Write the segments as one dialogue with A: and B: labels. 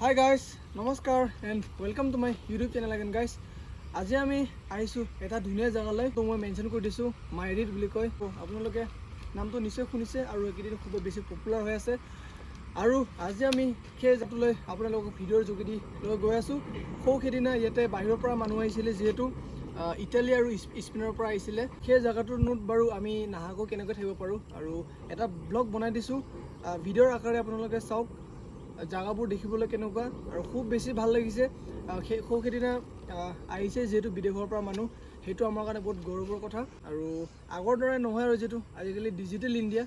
A: Hi guys, নমস্কাৰ and welcome to my YouTube channel again, guys. আজি আমি আহিছোঁ এটা ধুনীয়া জেগালৈ। তো মই মেনশ্যন কৰি দিছোঁ, মাইৰিট বুলি কয়। তো আপোনালোকে নামটো নিশ্চয় শুনিছে আৰু এইকেইদিন খুব বেছি পপুলাৰ হৈ আছে। আৰু আজি আমি সেই জেগাটোলৈ আপোনালোকক ভিডিঅ'ৰ যোগেদি লৈ গৈ আছোঁ। সৌ সেইদিনা ইয়াতে বাহিৰৰ পৰা মানুহ আহিছিলে, যিহেতু ইটালী আৰু স্পেইনৰ পৰা আহিছিলে। সেই জেগাটোৰনো বাৰু আমি নাহাকৈ কেনেকৈ থাকিব পাৰোঁ? আৰু এটা ব্লগ বনাই দিছোঁ ভিডিঅ'ৰ আকাৰে, আপোনালোকে চাওক জাগাবোৰ দেখিবলৈ কেনেকুৱা আৰু খুব বেছি ভাল লাগিছে। সেই সৌ সেইদিনা আহিছে যিহেতু বিদেশৰ পৰা মানুহ, সেইটো আমাৰ কাৰণে বহুত গৌৰৱৰ কথা। আৰু আগৰ দৰে নহয় আৰু, যিহেতু আজিকালি ডিজিটেল ইণ্ডিয়া,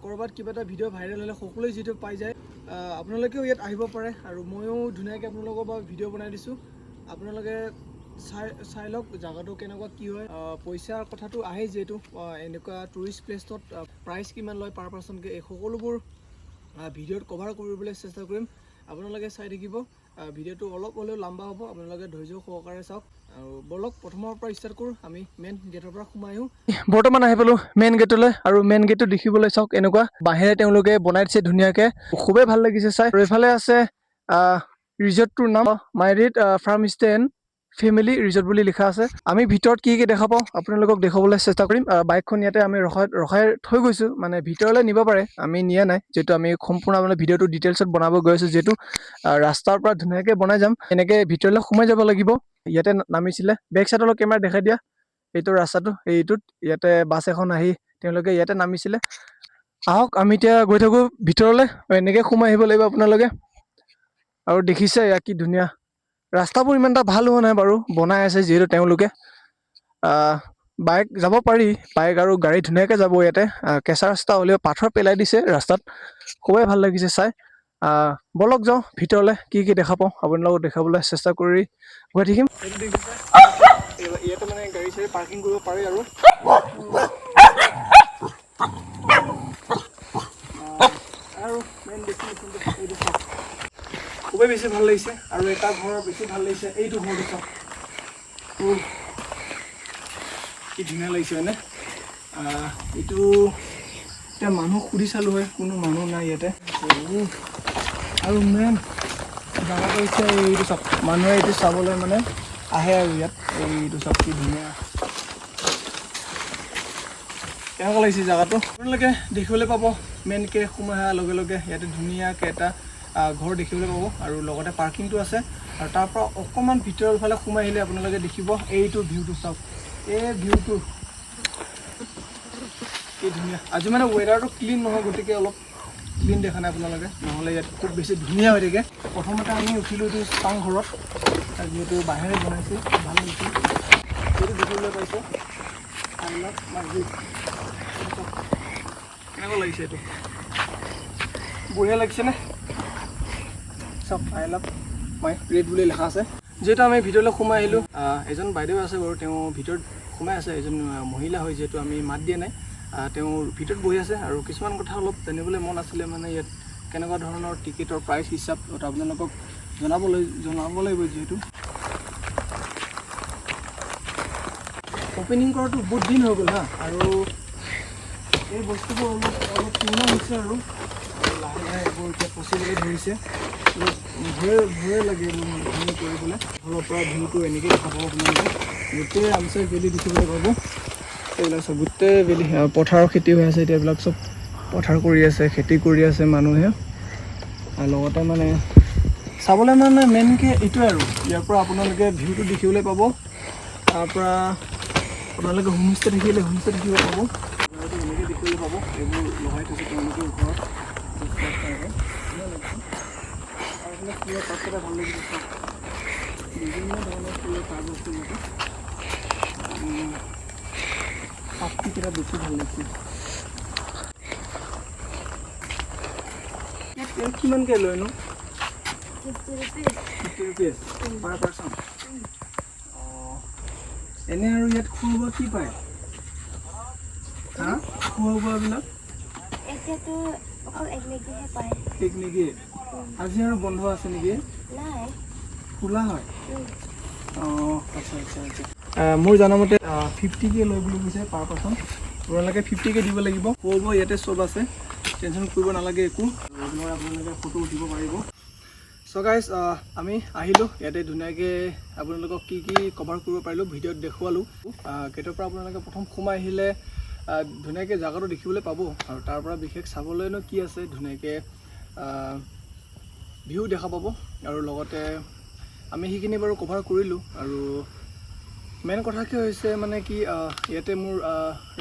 A: ক'ৰবাত কিবা এটা ভিডিঅ' ভাইৰেল হ'লে সকলোৱে যিহেতু পাই যায়। আপোনালোকেও ইয়াত আহিব পাৰে আৰু ময়ো ধুনীয়াকৈ আপোনালোকৰ বাবে ভিডিঅ' বনাই দিছোঁ। আপোনালোকে চাই চাই লওক জাগাটো কেনেকুৱা কি হয়। পইচাৰ কথাটো আহে, যিহেতু এনেকুৱা টুৰিষ্ট প্লেচত প্ৰাইচ কিমান লয় পাৰ পাৰ্চনকৈ, এই সকলোবোৰ ভিডিঅ'ত কভাৰ কৰিবলৈ চেষ্টা কৰিম। আপোনালোকে চাই থাকিব। ভিডিঅ'টো অলপ হ'লেও লাম্বা হ'ব, আপোনালোকে ধৈৰ্য সহকাৰে চাওক। আৰু ব'লক, প্ৰথমৰ পৰা ষ্টাৰ্ট কৰোঁ। আমি মেইন গেটৰ পৰা সোমাই আহোঁ। বৰ্তমান আহি পালোঁ মেইন গেটলৈ আৰু মেইন গেটটো দেখিবলৈ চাওক এনেকুৱা বাঁহেৰে তেওঁলোকে বনাই দিছে ধুনীয়াকৈ, খুবেই ভাল লাগিছে চাই। আৰু এইফালে আছে ৰিজৰ্টটোৰ নাম, মাইৰিট farm stay and family resort বুলি লিখা আছে। আমি ভিতৰত কি কি দেখা পাওঁ আপোনালোকক দেখুৱাবলৈ চেষ্টা কৰিম। বাইকখন ইয়াতে আমি ৰখাই ৰখাই থৈ গৈছোঁ, মানে ভিতৰলৈ নিব পাৰে, আমি নিয়া নাই, যিহেতু আমি সম্পূৰ্ণ মানে ভিডিঅ'টো ডিটেইলছত বনাব গৈ আছোঁ। যিহেতু ৰাস্তাৰ পৰা ধুনীয়াকৈ বনাই যাম, এনেকৈ ভিতৰলৈ সোমাই যাব লাগিব। ইয়াতে নামিছিলে। বেক চাইড অলপ কেমেৰা দেখাই দিয়া। এইটো ৰাস্তাটো, এইটোত ইয়াতে বাছ এখন আহি তেওঁলোকে ইয়াতে নামিছিলে। আহক, আমি এতিয়া গৈ থাকোঁ ভিতৰলৈ। এনেকৈ সোমাই আহিব লাগিব আপোনালোকে। আৰু দেখিছে ইয়াত কি ধুনীয়া ৰাস্তাবোৰ। ইমান এটা ভাল হোৱা নাই বাৰু, বনাই আছে যিহেতু তেওঁলোকে। বাইক যাব পাৰি, বাইক আৰু গাড়ী ধুনীয়াকৈ যাব ইয়াতে। কেঁচা ৰাস্তা হ'লেও পাথৰ পেলাই দিছে ৰাস্তাত, খুবেই ভাল লাগিছে চাই। ব'লক যাওঁ ভিতৰলৈ, কি কি দেখা পাওঁ আপোনালোকক দেখাবলৈ চেষ্টা কৰি গৈ থাকিম। এইটো দেখিছে, ইয়াতে মানে গাড়ী চাড়ী পাৰ্কিং কৰিব পাৰি। আৰু মেইন ডেষ্টিনেশ্যনটো এইটো চাওক, খুবেই বেছি ভাল লাগিছে। আৰু এটা ঘৰ বেছি ভাল লাগিছে, এইটো ঘৰটো চাওক। উহ, কি ধুনীয়া লাগিছে, হয়নে? এইটো এতিয়া মানুহ সুধি চালোঁ হয়, কোনো মানুহ নাই ইয়াতে। উহ, আৰু মেইন জাগাটো হৈছে এইটো চাওক, মানুহে এইটো চাবলৈ মানে আহে। আৰু ইয়াত এইটো চাওক, কি ধুনীয়া, কেনেকুৱা লাগিছে জেগাটো আপোনালোকে দেখিবলৈ পাব। মেইনকৈ সোমাই অহাৰ লগে লগে ইয়াতে ধুনীয়াকৈ এটা ঘৰ দেখিবলৈ পাব আৰু লগতে পাৰ্কিংটো আছে। আৰু তাৰ পৰা অকণমান ভিতৰৰ ফালে সোমাই আহিলে আপোনালোকে দেখিব এইটো ভিউটো চাওক, এই ভিউটো কি ধুনীয়া। আজি মানে ৱেডাৰটো ক্লিন নহয়, গতিকে অলপ ক্লিন দেখা নাই আপোনালোকে, নহ'লে ইয়াত খুব বেছি ধুনীয়া হৈ থাকে। প্ৰথমতে আমি উঠিলোঁ এইটো চাংঘৰত, তাত যিহেতু বাঁহেৰে বনাইছে, ভাল লাগিছে। এইটো দেখিবলৈ পাইছে, I love Mirit. কেনেকুৱা লাগিছে এইটো? বঢ়িয়া লাগিছেনে? চাওক, I love Mirit বুলি লিখা আছে। যিহেতু আমি ভিতৰলৈ সোমাই আহিলোঁ, এজন বাইদেউ আছে বাৰু, তেওঁ ভিতৰত সোমাই আছে। এজন মহিলা হয়, যিহেতু আমি মাত দিয়া নাই। তেওঁ ভিতৰত বহি আছে আৰু কিছুমান কথা অলপ জানিবলৈ মন আছিলে, মানে ইয়াত কেনেকুৱা ধৰণৰ টিকেটৰ প্ৰাইচ হিচাপ আপোনালোকক জনাব লাগিব। যিহেতু অ'পেনিং কৰাটো বহুত দিন হৈ গ'ল হা, আৰু এই বস্তুবোৰ অলপ অলপ পুৰণা হৈছে আৰু লাহে লাহে এইবোৰ এতিয়া পচিবলৈ ধৰিছে। অলপ ভয়ে ভয়ে লাগে এইবোৰ মানে ভয় কৰিবলৈ। ঘৰৰ পৰা ভিউটো এনেকৈ দেখা পাব আপোনালোকে, গোটেই আমচাই ভেলি দেখিবলৈ পাব। এইবিলাক চব গোটেই ভেলি পথাৰৰ খেতি হৈ আছে এতিয়া। এইবিলাক চব পথাৰ কৰি আছে, খেতি কৰি আছে মানুহে। আৰু লগতে মানে চাবলৈ মানে মেইনকৈ এইটোৱে আৰু ইয়াৰ পৰা আপোনালোকে ভিউটো দেখিবলৈ পাব। তাৰ পৰা আপোনালোকে হোমষ্টে থাকিলে হোমষ্টে দেখিব পাব, আপোনালোকে এনেকৈ দেখিবলৈ পাব। এইবোৰ লগাই থৈছে তেওঁলোকে ওপৰত। ধুনীয়া লাগিছে। আৰু এইফালে ফুলৰ টাবকেইটা ভাল লাগিছে চাওক, বিভিন্ন ধৰণৰ ফুলৰ টাব আছে ইয়াতে। পাপটিকেইটা বেছি ভাল লাগিছে। ইয়াত ইয়াত কিমানকৈ লয়নো?
B: 50 rupees.
A: 50 rupees per person? অঁ, এনে আৰু ইয়াত খোৱা বোৱা কি পায়? হা, খোৱা বোৱাবিলাক?
B: এতিয়াতো অকল এক মেগীহে পায়।
A: ঠিক নেকি? আজি আৰু বন্ধ আছে নেকি?
B: নাই।
A: খোলা হয়। অঁ, আচ্ছা। মোৰ জনামতে 50কে লয় বুলি কৈছে পাৰ পাৰ্চন। আপোনালোকে 50কে দিব লাগিব। খোৱা বোৱা ইয়াতে চব আছে, টেনশ্যন কৰিব নালাগে একো। আৰু আপোনালোকে ফটো উঠিব পাৰিব। চ' গাইজ, আমি আহিলোঁ ইয়াতে। ধুনীয়াকৈ আপোনালোকক কি কি কভাৰ কৰিব পাৰিলোঁ ভিডিঅ'ত দেখুৱালোঁ। গেটৰ পৰা আপোনালোকে প্ৰথম সোমাই আহিলে ধুনীয়াকৈ জেগাটো দেখিবলৈ পাব। আৰু তাৰ পৰা বিশেষ চাবলৈনো কি আছে? ধুনীয়াকৈ ভিউ দেখা পাব। আৰু লগতে আমি সেইখিনি বাৰু কভাৰ কৰিলোঁ। আৰু মেইন কথা কি হৈছে মানে কি ইয়াতে মোৰ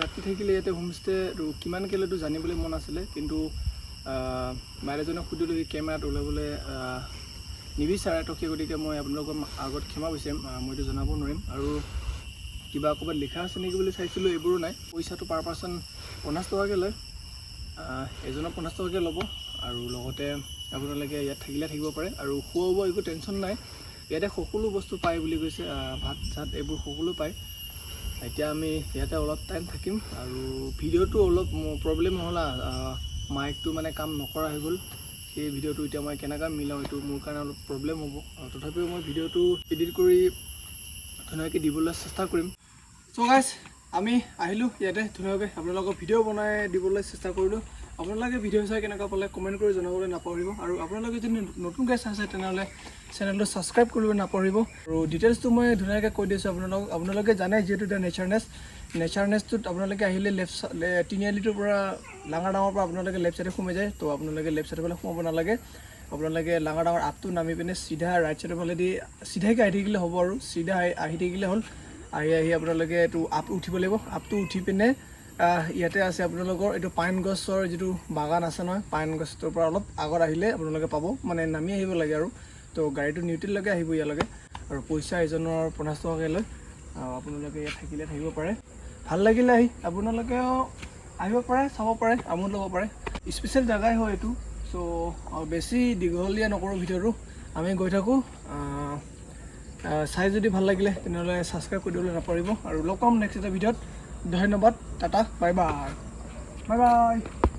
A: ৰাতি থাকিলে ইয়াতে হোমষ্টে কিমানকৈ লয়তো জানিবলৈ মন আছিলে। কিন্তু বাইদেউজনক সুধিলোঁ, সি কেমেৰাত ওলাবলৈ নিবিচাৰে। তো সেই গতিকে মই আপোনালোকৰ আগত ক্ষমা বিচাৰিম, মইতো জনাব নোৱাৰিম। আৰু কিবা ক'ৰবাত লিখা আছে নেকি বুলি চাইছিলোঁ, এইবোৰো নাই। পইচাটো পাৰ পাৰ্চন 50 টকাকৈ লয়। এজনৰ 50 টকাকৈ ল'ব। আৰু লগতে আপোনালোকে ইয়াত থাকিলে থাকিব পাৰে আৰু খোৱা বোৱা একো টেনশ্যন নাই। ইয়াতে সকলো বস্তু পায় বুলি কৈছে, ভাত চাত এইবোৰ সকলো পায়। এতিয়া আমি ইয়াতে অলপ টাইম থাকিম। আৰু ভিডিঅ'টো অলপ প্ৰব্লেম হ'ল, মাইকটো মানে কাম নকৰা হৈ গ'ল। সেই ভিডিঅ'টো এতিয়া মই কেনেকৈ মিলাওঁ, এইটো মোৰ কাৰণে অলপ প্ৰব্লেম হ'ব। আৰু তথাপিও মই ভিডিঅ'টো এডিট কৰি ধুনীয়াকৈ দিবলৈ চেষ্টা কৰিম। চ' গাইজ, আমি আহিলোঁ ইয়াতে, ধুনীয়াকৈ আপোনালোকক ভিডিঅ' বনাই দিবলৈ চেষ্টা কৰিলোঁ। আপোনালোকে ভিডিঅ' চাই কেনেকুৱা পালে কমেণ্ট কৰি জনাবলৈ নাপাহৰিব। আৰু আপোনালোকে যদি নতুনকৈ চাইছে, তেনেহ'লে চেনেলটো ছাবস্ক্ৰাইব কৰিব নাপাহৰিব। আৰু ডিটেইলছটো মই ধুনীয়াকৈ কৈ দিছোঁ আপোনালোকক। আপোনালোকে জানে যিহেতু এতিয়া নেচাৰনেছ নেচাৰনেছটোত আপোনালোকে আহিলে লেফ্ট তিনিআলিটোৰ পৰা, লাঙাডাঙৰ পৰা আপোনালোকে লেফ্ট চাইডে সোমাই যায়। তো আপোনালোকে লেফ্ট চাইডৰ ফালে সোমাব নালাগে। আপোনালোকে লাঙাডাঙৰ আপটো নামি পিনে চিধা ৰাইট চাইডৰ ফালেদি চিধাকৈ আহি থাকিলে হ'ব। আৰু চিধা আহি আহি থাকিলে হ'ল। আহি আহি আপোনালোকে এইটো আপ উঠিব লাগিব। আপটো উঠি পিনে ইয়াতে আছে আপোনালোকৰ এইটো পাইন গছৰ যিটো বাগান আছে নহয়, পাইন গছটোৰ পৰা অলপ আগত আহিলে আপোনালোকে পাব। মানে নামি আহিব লাগে। আৰু তো গাড়ীটো নিউট্ৰেললৈকে আহিব ইয়ালৈকে। আৰু পইচা এজনৰ 50 টকাকৈ লয়। আৰু আপোনালোকে ইয়াত থাকিলে থাকিব পাৰে। ভাল লাগিলে আহি, আপোনালোকেও আহিব পাৰে, চাব পাৰে, আমোদ ল'ব পাৰে। স্পেচিয়েল জেগাই হয় এইটো। চ' বেছি দীঘলীয়া নকৰোঁ ভিডিঅ'টো, আমি গৈ থাকোঁ। আহ, আহ, চাই যদি ভাল লাগিলে তেনেহ'লে ছাবস্ক্ৰাইব কৰি দিবলৈ নাপাহৰিব। আৰু লগ পাম নেক্সট এটা ভিডিঅ'ত। ধন্যবাদ, tata, bye bye, bye bye.